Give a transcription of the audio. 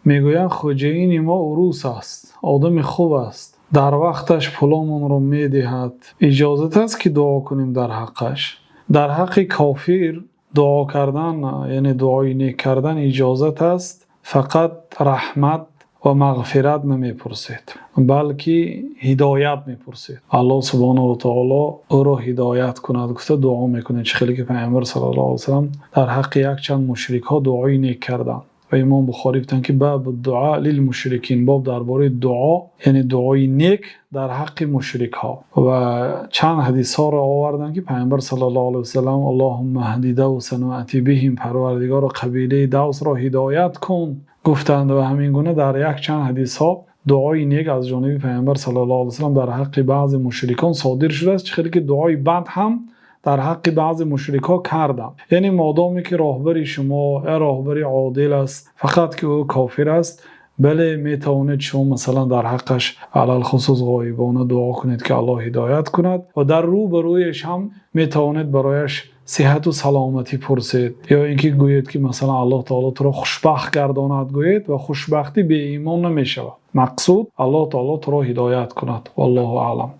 Мегӯянд: хоҷаини мо урус аст, одами хуб аст, дар вақташ пуломонро медиҳад, иҷозат аст, ки дуо кунем дар ҳаққаш? Дар ҳаққи кофир дуо кардан, яъне дуои нек кардан, иҷозат аст, фақат раҳмат ва мағфират намепурсед, балки ҳидоят мепурсед. Аллоҳ субҳонаҳу ва таъоло ӯро ҳидоят кунад, гуфта дуо мекунад. Чӣ хеле ки Паёмбар саллаллоҳу алайҳи васаллам дар ҳаққи як чанд мушрикҳо дуои нек карданд ва Имом Бухорӣ гуфтанд, ки باب الدعاء للمشركين, боб дар бораи дуо, яъне дуои нек дар ҳаққи мушрикҳо, ва чанд ҳадисҳоро оварданд, ки Паёмбар саллаллоҳу алайҳи васаллам: اللهم اهد دوسا وأت بهم, Парвардигоро, қабилаи Давсро ҳидоят кун, гуфтанд. Ва ҳамин гуна дар як чанд ҳадисҳо дуои нек аз ҷониби Паёмбар саллаллоҳу алайҳи васаллам дар ҳаққи баъзе мушрикон содир шудааст. Чӣ хеле ки дуои бад ҳам дар ҳаққи баъзе мушрикҳо карданд. Яъне модоме ки роҳбари шумо як роҳбари одил аст, фақат ки ӯ кофир аст, бале, метавонед шумо масалан дар ҳаққаш алалхусус ғоибона дуо кунед, ки Аллоҳ ҳидоят кунад, ва дар рӯбарӯяш ҳам метавонед барояш сиҳат ва саломатӣ пурсед ё инки гӯед, ки масалан Аллоҳи таъоло туро хушбахт гардонад, гӯед, ва хушбахтӣ бе имон намешавад. Мақсуд Аллоҳи таъоло туро ҳидоят кунад. Валлоҳу аълам.